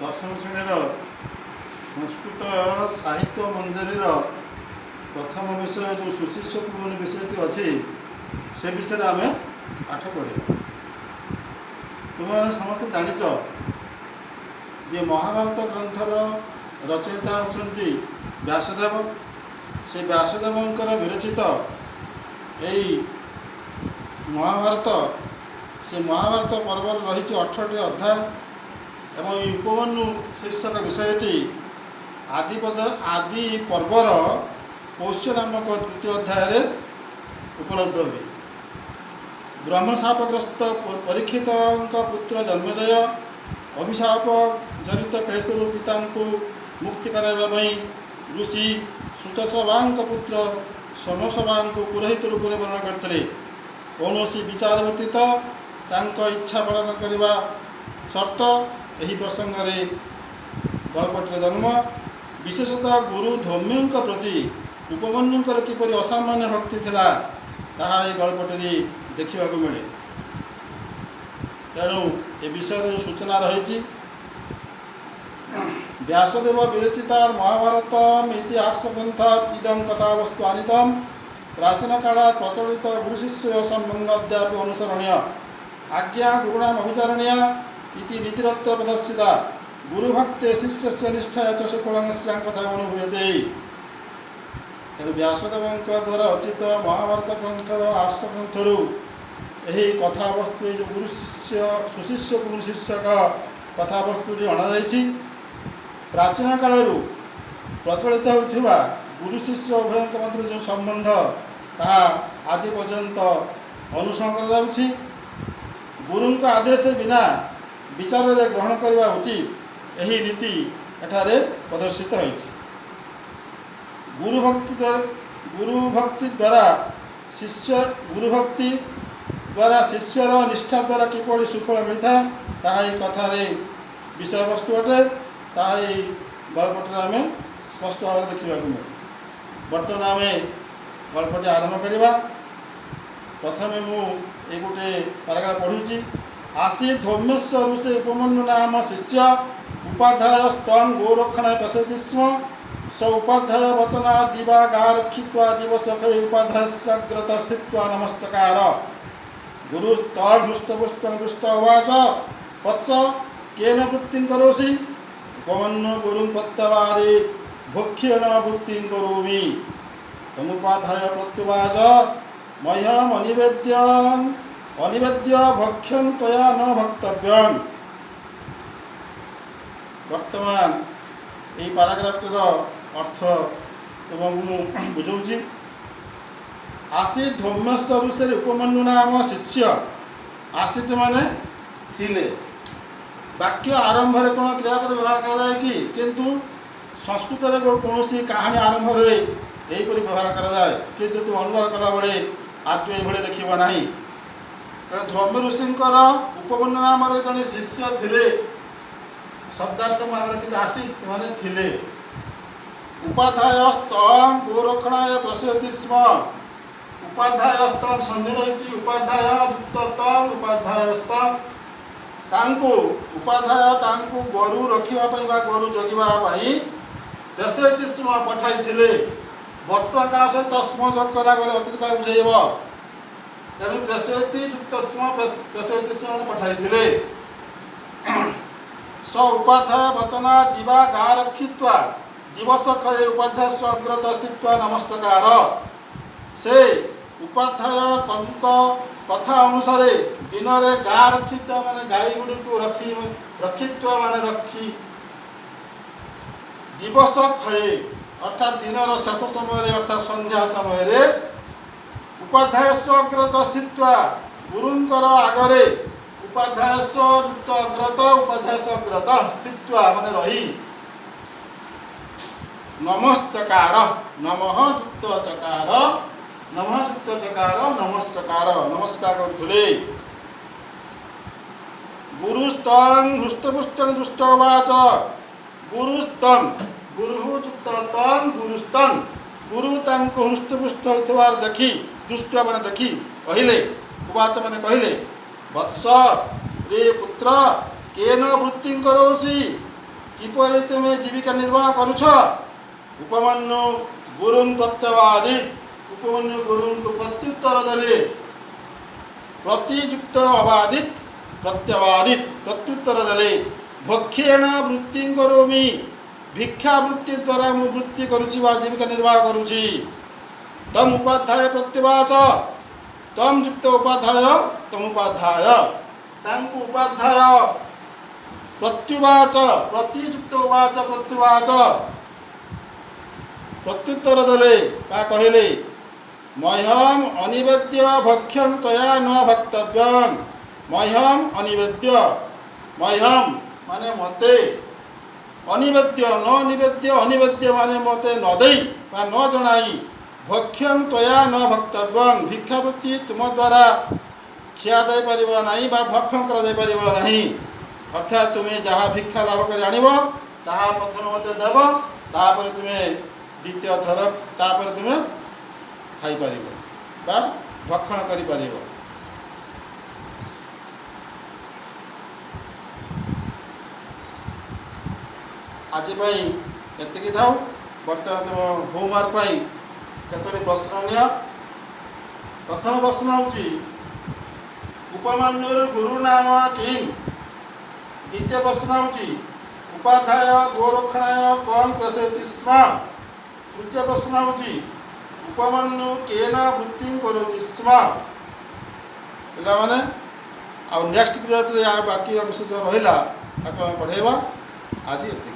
ଦଶମ ଶ୍ରେଣୀର ସଂସ୍କୃତ ସାହିତ୍ୟ ମଞ୍ଜରୀର ପ୍ରଥମ ବିଷୟ ଯେଉଁ ସୁଶିଷ୍ୟ ଉପମନ୍ୟୁ ବିଷୟଟି ଅଛି, ସେ ବିଷୟରେ ଆମେ ପାଠ ପଢ଼ିବା। ତୁମେମାନେ ସମସ୍ତେ ଜାଣିଛ ଯେ ମହାଭାରତ ଗ୍ରନ୍ଥର ରଚୟିତା ହେଉଛନ୍ତି ବ୍ୟାସଦେବ। ସେ ବ୍ୟାସଦେବଙ୍କର ବିରଚିତ ଏଇ ମହାଭାରତ, ସେ ମହାଭାରତ ପର୍ବରେ ରହିଛି 18ଟି ଅଧ୍ୟାୟ ଏବଂ ଏହି ଉପମନ୍ୟୁ ଶୀର୍ଷକ ବିଷୟଟି ଆଦିପଦ ଆଦି ପର୍ବର ପୌଷ୍ୟ ନାମକ ତୃତୀୟ ଅଧ୍ୟାୟରେ ଉପଲବ୍ଧ ହୁଏ। ବ୍ରହ୍ମଶାପଗ୍ରସ୍ତ ପରୀକ୍ଷିତଙ୍କ ପୁତ୍ର ଜନ୍ମେଜୟ ଅଭିଶାପ ଜନିତ କ୍ଲେଶରୁ ପିତାଙ୍କୁ ମୁକ୍ତି କରାଇବା ପାଇଁ ଋଷି ଶ୍ରୁତଶ୍ରବାଙ୍କ ପୁତ୍ର ସୋମଶ୍ରବାଙ୍କୁ ପୁରୋହିତ ରୂପରେ ବରଣ କରିଥିଲେ। କୌଣସି ବିଚାର ବ୍ୟତୀତ ତାଙ୍କ ଇଚ୍ଛା ପାଳନ କରିବା ସର୍ତ୍ତ ଏହି ପ୍ରସଙ୍ଗରେ ଗଳ୍ପଟିର ଜନ୍ମ। ବିଶେଷତଃ ଗୁରୁ ଧୌମ୍ୟଙ୍କ ପ୍ରତି ଉପମନ୍ୟୁଙ୍କର କିପରି ଅସାମାନ୍ୟ ଭକ୍ତି ଥିଲା, ତାହା ଏହି ଗଳ୍ପଟିରେ ଦେଖିବାକୁ ମିଳେ। ତେଣୁ ଏ ବିଷୟରେ ଯେଉଁ ସୂଚନା ରହିଛି, ବ୍ୟାସଦେବ ବିରଚିତା ମହାଭାରତ ଇତିହାସ ଗ୍ରନ୍ଥ ଇଦଂ କଥାବସ୍ତୁ ଆନିତମ୍। ପ୍ରାଚୀନ କାଳାତ୍ ପ୍ରଚଳିତ ଗୁରୁ ଶିଷ୍ୟ ସମ୍ବନ୍ଧ ଅଦ୍ୟାପି ଅନୁସରଣୀୟ। ଆଜ୍ଞା ଗୁରୁଣାମ ଅବିଚାରଣୀୟ ଇତି ନୀତିରତ୍ନ ପ୍ରଦର୍ଶିତା। ଗୁରୁଭକ୍ତେ ଶିଷ୍ୟସ୍ୟ ନିଷ୍ଠା ଚ ସୁଫଳଂସ୍ୟାଂ କଥା ଅନୁଭୂୟତେ। ତେଣୁ ବ୍ୟାସଦେବଙ୍କ ଦ୍ୱାରା ରଚିତ ମହାଭାରତ ଗ୍ରନ୍ଥର ଆର୍ଷ ଗ୍ରନ୍ଥରୁ ଏହି କଥାବସ୍ତୁ, ଏଇ ଯେଉଁ ଗୁରୁ ଶିଷ୍ୟ ସୁଶିଷ୍ୟ ଗୁରୁ ଶିଷ୍ୟକ କଥାବସ୍ତୁଟି ଅଣାଯାଇଛି। ପ୍ରାଚୀନ କାଳରୁ ପ୍ରଚଳିତ ହେଉଥିବା ଗୁରୁ ଶିଷ୍ୟ ଉଭୟଙ୍କ ମଧ୍ୟରେ ଯେଉଁ ସମ୍ବନ୍ଧ, ତାହା ଆଜି ପର୍ଯ୍ୟନ୍ତ ଅନୁସରଣ କରାଯାଉଛି। ଗୁରୁଙ୍କ ଆଦେଶ ବିନା ବିଚାରରେ ଗ୍ରହଣ କରିବା ଉଚିତ, ଏହି ନୀତି ଏଠାରେ ପ୍ରଦର୍ଶିତ ହୋଇଛି। ଗୁରୁଭକ୍ତି ଦ୍ୱାରା ଶିଷ୍ୟ, ଗୁରୁଭକ୍ତି ଦ୍ୱାରା ଶିଷ୍ୟର ନିଷ୍ଠା ଦ୍ୱାରା କିପରି ସୁଫଳ ମିଳିଥାଏ, ତାହା ଏହି କଥାରେ ବିଷୟବସ୍ତୁ ଅଟେ। ତାହା ଏହି ଗଳ୍ପଟିରେ ଆମେ ସ୍ପଷ୍ଟ ଭାବରେ ଦେଖିବାକୁ ମିଳେ। ବର୍ତ୍ତମାନ ଆମେ ଗଳ୍ପଟି ଆରମ୍ଭ କରିବା। ପ୍ରଥମେ ମୁଁ ଏଇ ଗୋଟେ ପାରାଗ୍ରାଫ ପଢ଼ୁଛି। ଆସୀତ୍ ଧୌମ୍ୟସ୍ୟ ଋଷେ ଉପମନ୍ୟୁ ନାମ ଶିଷ୍ୟ। ଉପାଧ୍ୟାୟସ୍ତଂ ଗୋରକ୍ଷଣାୟ ପ୍ରେଷୟତି ସ୍ମ। ସ ଉପାଧ୍ୟାୟ ବଚନା ଦିବା ଗା ରକ୍ଷିତ୍ୱା ଦିବସ କ୍ଷୟେ ଉପାଧ୍ୟାୟସ୍ୟାଗ୍ରତ ସ୍ଥିତ୍ୱା ନମଶ୍ଚକାର। ଗୁରୁସ୍ତଂ ହୃଷ୍ଟପୁଷ୍ଟଂ ଦୃଷ୍ଟ ଉବାଚ, ବତ୍ସ, କେନ ବୃତ୍ତିଂ କରୋଷି? ଉପମନ୍ୟୁ ଗୁରୁଂ ପ୍ରତ୍ୟବାଦୀତ୍, ଭୋକ୍ଷ୍ୟେଣ ବୃତ୍ତିଂ କରୋମି। ତମୁପାଧ୍ୟାୟ ପ୍ରତ୍ୟୁବାଚ, ମହ୍ୟମ ଅନିବେଦ୍ୟ ଭକ୍ଷ୍ୟଂ ତ୍ୱୟା ନ ଭକ୍ତବ୍ୟଂ। ବର୍ତ୍ତମାନ ଏଇ ପାରାଗ୍ରାଫଟିର ଅର୍ଥ ତୁମକୁ ମୁଁ ବୁଝାଉଛି। ଆସୀତ୍ ଧୌମ୍ୟସ୍ୟ ଋଷେର ଉପମନ୍ୟୁ ନାମ ଶିଷ୍ୟ। ଆସୀତ୍ ମାନେ ଥିଲେ। ବାକ୍ୟ ଆରମ୍ଭରେ କ'ଣ କ୍ରିୟାପଦ ବ୍ୟବହାର କରାଯାଏ କି? କିନ୍ତୁ ସଂସ୍କୃତରେ କୌଣସି କାହାଣୀ ଆରମ୍ଭରେ ଏହିପରି ବ୍ୟବହାର କରାଯାଏ। କିନ୍ତୁ ତୁମେ ଅନୁବାଦ କଲାବେଳେ ଆଦ୍ୟ ଏଇଭଳି ଲେଖିବ ନାହିଁ। କାରଣ ଧୌମ୍ୟ ଋଷିଙ୍କର ଉପମନ୍ୟୁ ନାମରେ ଜଣେ ଶିଷ୍ୟ ଥିଲେ। ଶବ୍ଦାର୍ଥ ମୁଁ ଆଗରେ କିଛି, ଆସୀତ୍ ମାନେ ଥିଲେ। ଉପାଧ୍ୟାୟ ସ୍ତଂ ଗୋରକ୍ଷଣାୟ ପ୍ରେଷୟତି ସ୍ମ। ଉପାଧ୍ୟାୟ ସ୍ତଂ ସନ୍ଧି ରହିଛି। ଉପାଧ୍ୟାୟ ଯୁକ୍ତ ତଂ, ଉପାଧ୍ୟାୟ ସ୍ତଂ। ତାଙ୍କୁ ଉପାଧ୍ୟାୟ ତାଙ୍କୁ ଗୋରୁ ରଖିବା ପାଇଁ ବା ଗୋରୁ ଜଗିବା ପାଇଁ ପ୍ରେଷୟତି ସ୍ମ, ପଠାଇଥିଲେ। ବର୍ତ୍ତମାନ କାଳ ସହିତ ସ୍ମ ଯୋଗ କରାଗଲେ ଅତୀତ କାଳ ବୁଝେଇବ। ତେଣୁ ପ୍ରେଷୟତି ଯୁକ୍ତ ସ୍ମ, ପ୍ରେଷୟତି ସ୍ମ ମାନେ ପଠାଇଥିଲେ। ସ ଉପାଧ୍ୟାୟ ବଚନା ଦିବା ଗା ରକ୍ଷିତ୍ୱା ଦିବସ କ୍ଷୟେ ଉପାଧ୍ୟାୟ ଅଗ୍ରତ ସ୍ଥିତ୍ୱା ନମସ୍କାର। ସେ ଉପାଧ୍ୟାୟଙ୍କ କଥା ଅନୁସାରେ ଦିନରେ ଗା ରକ୍ଷିତ୍ୱା ମାନେ ଗାଈ ଗୁଡ଼ିକୁ ରଖି, ରକ୍ଷିତ୍ୱା ମାନେ ରଖି, ଦିବସ କ୍ଷୟେ ଅର୍ଥାତ୍ ଦିନର ଶେଷ ସମୟରେ, ଅର୍ଥାତ୍ ସନ୍ଧ୍ୟା ସମୟରେ, ଉପାଧ୍ୟାୟ ଅଗ୍ରତ ସ୍ଥିତ୍ୱା, ଗୁରୁଙ୍କର ଆଗରେ, ଉପାଧ୍ୟାୟ ଯୁକ୍ତ ଅଗ୍ରତ, ଉପାଧ୍ୟାୟ ଅଗ୍ରତ ସ୍ଥିତ୍ୱା ମାନେ ରହି, ନମଶ୍ଚକାର, ନମଃ ଯୁକ୍ତ ଚକାର, ନମଃ ଯୁକ୍ତ ଚକାର, ନମଶ୍ଚକାର, ନମସ୍କାର କରୁଥିଲେ। ଗୁରୁସ୍ତଂ ହୃଷ୍ଟପୁଷ୍ଟଂ ଦୃଷ୍ଟବାଚ। ଗୁରୁସ୍ତଂ, ଗୁରୁ ଯୁକ୍ତ ତଂ, ଗୁରୁସ୍ତଂ, ଗୁରୁ ତାଙ୍କୁ ହୃଷ୍ଟପୁଷ୍ଟ ହେଉଥିବାର ଦେଖି, ଦୃଷ୍ଟି ମାନେ ଦେଖି କହିଲେ, ଉବାଚ ମାନେ କହିଲେ, ବତ୍ସ, ରେ ପୁତ୍ର, କେନ ବୃତ୍ତିଂ କରୋଷି? କିପରି ତୁମେ ଜୀବିକା ନିର୍ବାହ କରୁଛ? ଉପମନ୍ୟୁ ଗୁରୁଂ ପ୍ରତ୍ୟବାଦି, ଉପମନ୍ୟୁ ଗୁରୁଙ୍କୁ ପ୍ରତ୍ୟୁତ୍ତର ଦେଲେ। ପ୍ରତିଯୁକ୍ତ ଅବାଦିତ, ପ୍ରତ୍ୟବାଦିତ, ପ୍ରତ୍ୟୁତ୍ତର ଦେଲେ। ଭକ୍ଷେଣ ବୃତ୍ତି କରୋମି, ଭିକ୍ଷାବୃତ୍ତି ଦ୍ୱାରା ମୁଁ ବୃତ୍ତି କରୁଛି ବା ଜୀବିକା ନିର୍ବାହ କରୁଛି। ତମ୍ ଉପାଧ୍ୟାୟ ପ୍ରତ୍ୟୁବାଚ, ତମ୍ ଯୁକ୍ତ ଉପାଧ୍ୟାୟ, ତମ୍ ଉପାଧ୍ୟାୟ, ତାଙ୍କୁ ଉପାଧ୍ୟାୟ ପ୍ରତ୍ୟୁବାଚ, ପ୍ରତିଯୁକ୍ତ ଉବାଚ, ପ୍ରତ୍ୟୁବାଚ, ପ୍ରତ୍ୟୁତ୍ତର ଦେଲେ ବା କହିଲେ। ମହ୍ୟମ୍ ଅନିବେଦ୍ୟ ଭକ୍ଷ୍ୟଂ ତୟା ନ ଭକ୍ତବ୍ୟଂ। ମହ୍ୟମ୍ ଅନିବେଦ୍ୟ, ମହ୍ୟମ୍ ମାନେ ମତେ, ଅନିବେଦ୍ୟ ନ ନିବେଦ୍ୟ, ଅନିବେଦ୍ୟ ମାନେ ମତେ ନ ଦେଇ ବା ନ ଜଣାଇ, ଭକ୍ଷ୍ୟଂ ତୟା ନ ଭକ୍ତବ୍ୟଂ, ଭିକ୍ଷାବୃତ୍ତି ତୁମ ଦ୍ୱାରା ଖିଆ ଯାଇପାରିବ ନାହିଁ ବା ଭକ୍ଷଣ କରାଯାଇପାରିବ ନାହିଁ। ଅର୍ଥାତ୍ ତୁମେ ଯାହା ଭିକ୍ଷା ଲାଭ କରି ଆଣିବ ତାହା ପ୍ରଥମେ ମୋତେ ଦେବ, ତାପରେ ତୁମେ ଦ୍ୱିତୀୟ ଥର, ତାପରେ ତୁମେ ଖାଇପାରିବ ବା ଭକ୍ଷଣ କରିପାରିବ। ଆଜି ପାଇଁ ଏତିକି ଥାଉ। ବର୍ତ୍ତମାନ ତୁମ ହୋମୱାର୍କ ପାଇଁ କେତୋଟି ପ୍ରଶ୍ନ ନିଅ। ପ୍ରଥମ ପ୍ରଶ୍ନ ହେଉଛି ଉପମନ୍ୟୁର ଗୁରୁ ନାମ କିମ୍? ଦ୍ୱିତୀୟ ପ୍ରଶ୍ନ ହେଉଛି ଉପାଧ୍ୟାୟ ଗୋରକ୍ଷଣାୟ କଂ ପ୍ରେଷୟତି ସ୍ମ? ତୃତୀୟ ପ୍ରଶ୍ନ ହେଉଛି ଉପମନ୍ୟୁ କେନ ବୃତ୍ତିଂ କରୋତି ସ୍ମ? ପିଲାମାନେ, ଆଉ ନେକ୍ସଟ ପିରିୟଡ଼ରେ ଆଉ ବାକି ଅଂଶ ଯେଉଁ ରହିଲା ତାକୁ ଆମେ ପଢ଼େଇବା। ଆଜି ଏତିକି।